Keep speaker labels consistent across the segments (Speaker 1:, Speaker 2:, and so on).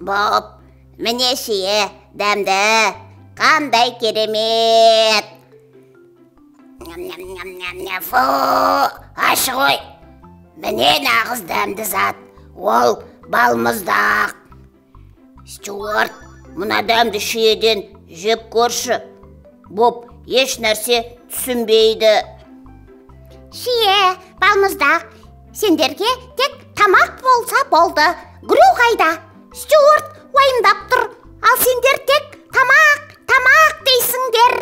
Speaker 1: Боб, міне шие, дәмді, қандай керемет. Ням-ням-ням-ням-ням, фу, ащы ғой. Міне нағыз дәмді зат, ол балмұздақ. Стюарт, мына дәмді шиеден жеп көрші. Боб еш нәрсе түсінбейді. Шие, балмұздақ, сендерге тек тамақ болса болды. Грю қайда? Стюарт уайымдап тұр. Ал сендер тек тамақ, тамақ дейсіңдер.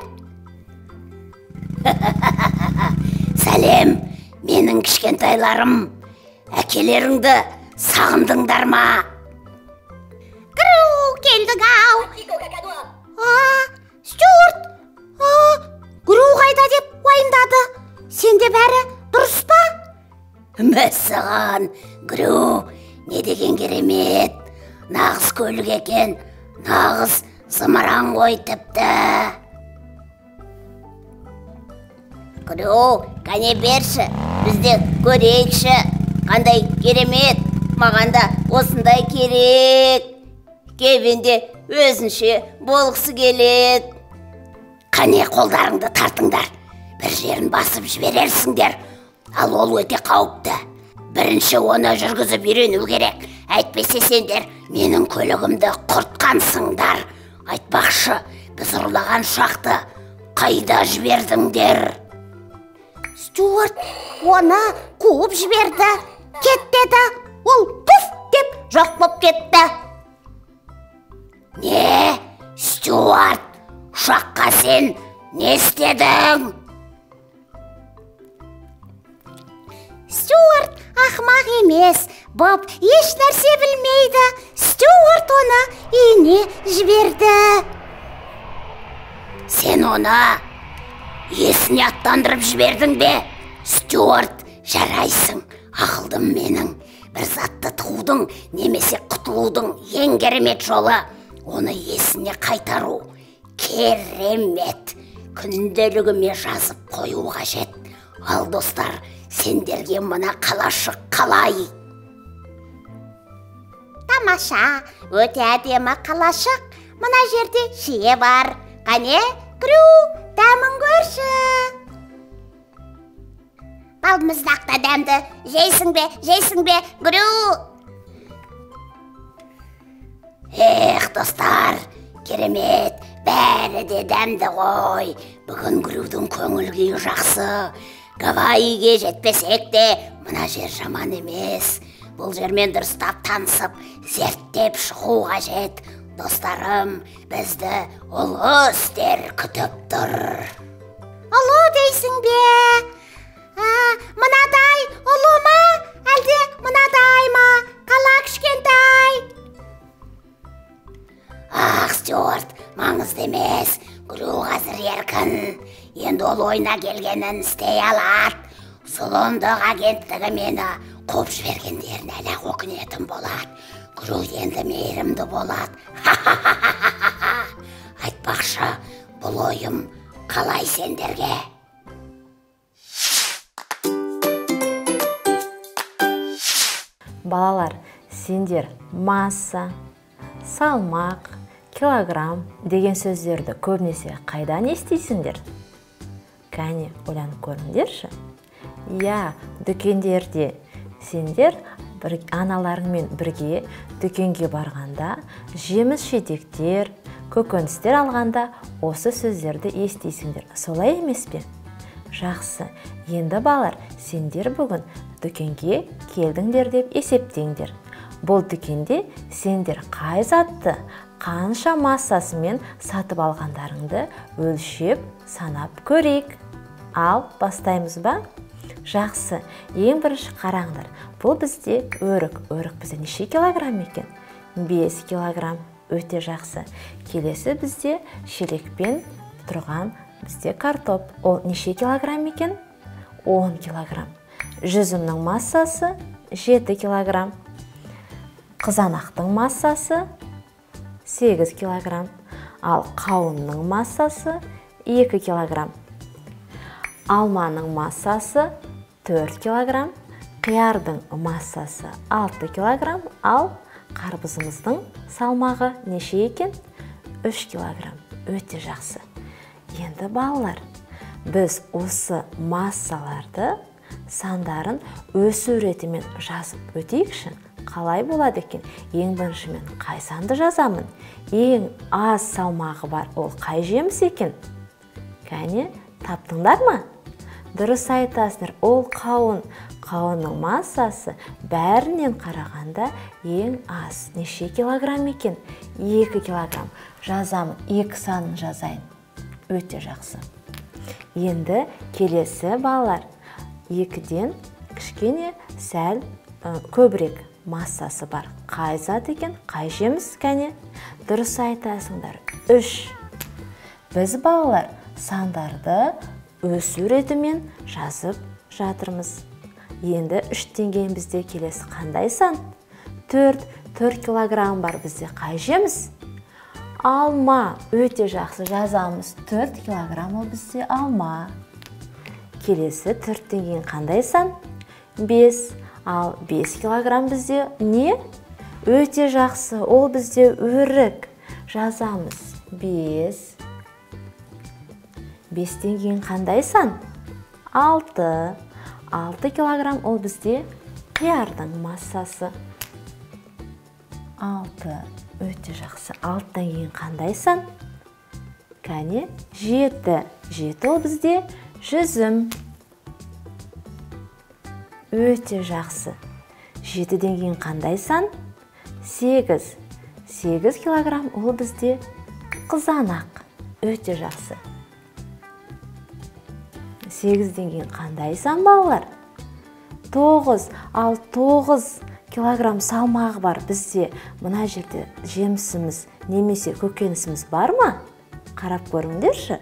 Speaker 1: Сәлем, менің кішкентайларым. Әкелеріңді сағындыңдар ма? Грю, келдің ау. Стюарт, Грю қайда деп уайымдады. Сенде бәрі дұрыс па? Мәссаған, Грю, не деген керемет. Нағыз көлік екен, нағыз зымыран ғой тіпті. Грю, кәне берші, бізде көрейікші. Қандай керемет, маған да осындай керек. Кевин де өзінше болғысы келеді. Қане қолдарыңды тартыңдар, бір жерін басып жіберерсіңдер. Ал ол өте қауіпті. Бірінші оны жүргізіп үйрену керек. Әйтпесе сендер менің көлігімді құртқансыңдар. Айтпақшы, біз ұрлаған ұшақты қайда жібердіңдер? Стюарт оны қуып жіберді. Кет деді, ол пуф деп жоқ боп кетті. Не, Стюарт, ұшаққа сен не істедің? Стюарт ақымақ емес, Боб еш нәрсе білмейді. Стюарт оны үйіне жіберді. Сен оны есіне аттандырып жібердің бе? Стюарт, жарайсың, ақылдым менің. Бір затты туудың немесе құтылудың ең керемет жолы оны есіне қайтару. Керемет. Күнделігіме жазып қою қажет. Ал достар, сендерге мына қалашық қалай? Тамаша, өте әдемі қалашық. Мына жерде шие бар. Қане, Грю, дәмін көрші. Балмұздақ та дәмді. Жейсің бе, жейсің бе, Грю? Эх, достар, керемет, бәрі де дәмді ғой. Бүгін Грюдің көңіл күйі жақсы. Гавайиге жетпесек те, мына жер жаман емес. Бұл жермен дұрыстап танысып, зерттеп шығу қажет. Достарым, бізді ұлы істер күтіп тұр. Ұлы дейсің бе? Мынадай ұлы ма? Әлде мынадай ма? Қала кішкентай. Ах, Стюарт, маңызды емес. Грю қазір еркін. Енді ол ойына келгенін істей алады. Зұлымдық агенттігі мені қуып жібергендерін әлі өкінетін болады. Грю енді мейірімді болады. Айтпақшы, бұл ойым қалай сендерге?
Speaker 2: Балалар, сендер масса, салмақ, килограмм деген сөздерді көбінесе қайдан естисіңдер? Кәне, ойланып көріңдерші. Иә, дүкендерде сендер аналарыңмен бірге дүкенге барғанда жеміс жидектер, көкөністер алғанда осы сөздерді естисіңдер. Солай емес пе? Жақсы. Енді балалар, сендер бүгін дүкенге келдіңдер деп есептеңдер. Бұл дүкенде сендер қай затты, қанша массасымен сатып алғандарыңды өлшеп, санап көрейік. Ал, бастаймыз ба? Жақсы. Ең бірінші қараңдар. Бұл бізде өрік. Өрік бізде неше килограмм екен? 5 килограмм. Өте жақсы. Келесі бізде шелекпен тұрған бізде картоп. Ол неше килограмм екен? 10 килограмм. Жүзімнің массасы 7 килограмм. Қызанақтың массасы 8 килограмм. Ал қауынның массасы 2 килограмм. Алманың массасы 4 килограмм. Қиярдың массасы 6 килограмм. Ал Қарбызымыздың салмағы неше екен? 3 килограмм. Өте жақсы. Енді балалар, біз осы массаларды сандарын өсу ретімен жазып өтейікші. Қалай болады екен? Ең бірінші мен қай санды жазамын? Ең аз салмағы бар ол қай жеміс екен? Кәне, таптыңдар ма? Дұрыс айтасыңдар, ол қауын. Қауынның массасы бәрінен қарағанда ең аз. Неше килограмм екен? 2 килограмм. Жазамын, 2 санын жазайын. Өте жақсы. Енді келесі балалар, 2-ден кішкене сәл көбірек массасы бар. Қай зат екен? Қай жеміс? Кәне? Дұрыс айтасыңдар, 3. Біз балалар сандарды өсу ретімен жазып жатырмыз. Енді 3-тен кейін бізде келесі қандай сан? 4. 4 килограмм бар бізде қай жеміс? Алма. Өте жақсы, жазамыз. 4 килограмм ол бізде алма. Келесі 4-тен кейін қандай сан? 5. Ал 5 килограмм бізде не? Өте жақсы, ол бізде өрік. Жазамыз. 5. 5-тен кейін қандай сан? 6. 6 килограмм ол бізде қиярдың массасы. 6. Өте жақсы. 6-тан кейін қандай сан? Кәне, 7. 7 ол бізде жүзім. Өте жақсы. 7-ден кейін қандай сан? 8. 8 килограмм ол бізде қызанақ. Өте жақсы. 8-ден кейін қандай сан балалар? 9. Ал 9 килограмм салмағы бар бізде. Мына жерде жемісіміз немесе көкөнісіміз бар ма? Қарап көріңдерші.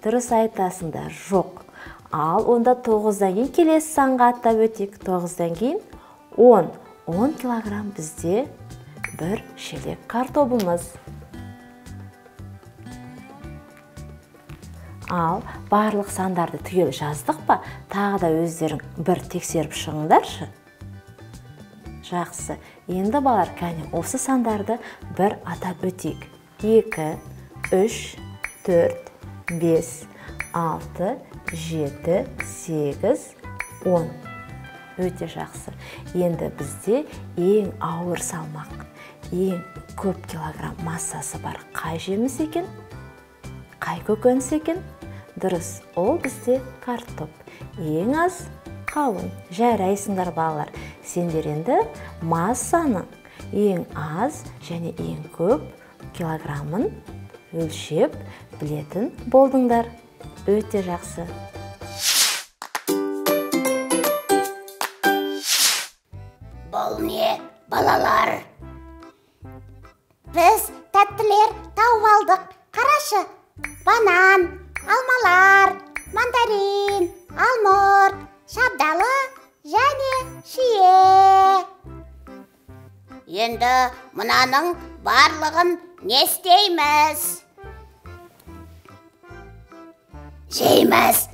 Speaker 2: Дұрыс айтасыңдар, жоқ. Ал онда 9-дан кейін келесі санға аттап өтейік. 9-дан кейін 10. 10 килограмм бізде бір шелек картобымыз. Ал барлық сандарды түгел жаздық па? Тағы да өздерің бір тексеріп шығыңдаршы. Жақсы. Енді балалар, кәне осы сандарды бір атап өтейік. 2, 3, 4, 5, 6, 7, 8, 10. Өте жақсы. Енді бізде ең ауыр салмақ, ең көп килограмм массасы бар қай жеміс екен? Қай көкөніс екен? Дұрыс, ол бізде картоп. Ең аз қауын. Жарайсыңдар балалар. Сендер енді массаның ең аз және ең көп килограммын өлшеп білетін болдыңдар. Өте жақсы.
Speaker 1: Бұл не, балалар? Біз тәттілер тауып алдық. Қарашы, банан, алмалар, мандарин, алмұрт, шабдалы және шие. Енді мынаның барлығын не істейміз? Жейміз,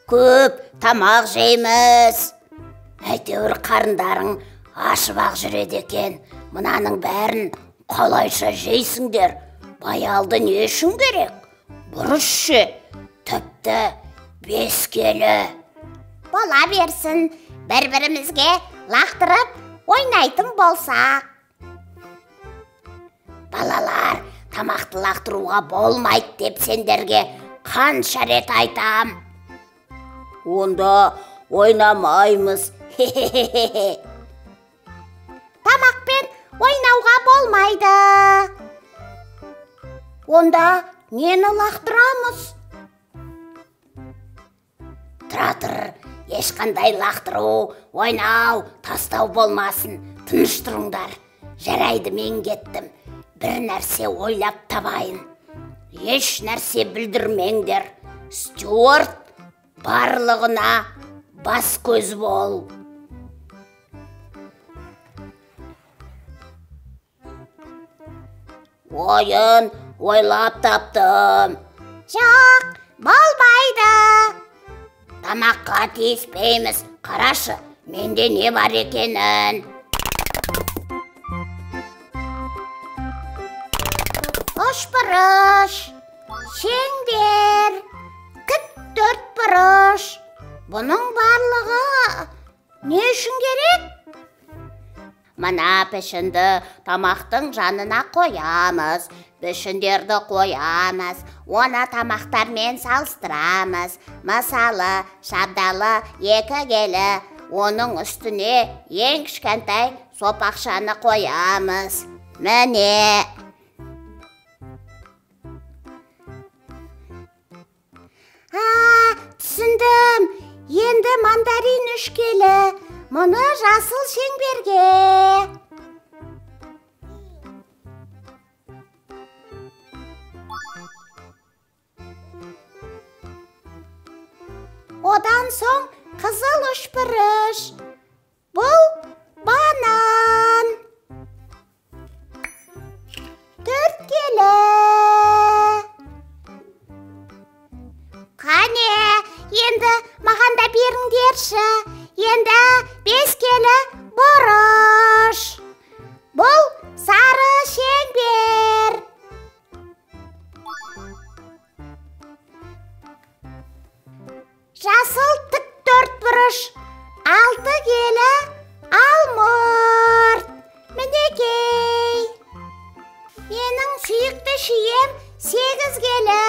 Speaker 1: көп тамақ жейміз. Әйтеуір қарындарың ашып-ақ жүреді екен. Мынаның бәрін қалайша жейсіңдер? Баялды не үшін керек? Бұрыш ше, тіпті 5 келі. Бола берсін, бір-бірімізге лақтырып ойнайтын болсақ. Балалар, тамақты лақтыруға болмайды деп сендерге қанша рет айтам. Онда ойнамаймыз. Хе-хе-хе-хе. Тамақпен ойнауға болмайды. Онда нені лақтырамыз? Тұра тұр, ешқандай лақтыру, ойнау, тастау болмасын. Тыныш тұрыңдар. Жарайды, мен кеттім. Бір нәрсе ойлап табайын. Еш нәрсе білдірмеңдер. Стюарт, барлығына бас көз бол. Ойын ойлап таптым. Жоқ, болмайды. Тамаққа тиіспейміз. Қарашы, менде не бар екенін. Бұрыш, шеңбер, тік төрт бұрыш. Бұның барлығы не үшін керек? Мына пішінді тамақтың жанына қоямыз, пішіндерді қоямыз, оны тамақтармен салыстырамыз. Мысалы, шабдалы 2 келі, оның үстіне ең кішкентай сопақшаны қоямыз. Міне. Түсіндім. Енді мандарин 3 келі. Мұны жасыл шеңберге. Одан соң қызыл үшбұрыш. Бұл банан. 4 келі. Қане, енді маған да беріңдерші. Енді 5 келі бұрыш. Бұл сары шеңбер. Жасыл тік төрт бұрыш. 6 келі алмұрт. Мінекей. Менің сүйікті шием 8 келі.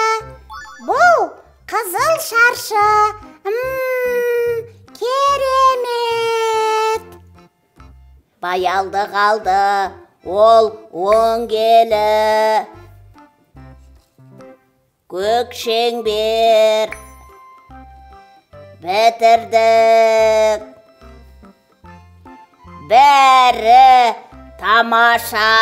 Speaker 1: Бұл қызыл шаршы. Керемет. Баялды қалды, ол 10 келі. Көк шеңбер. Бітірдік. Бәрі тамаша.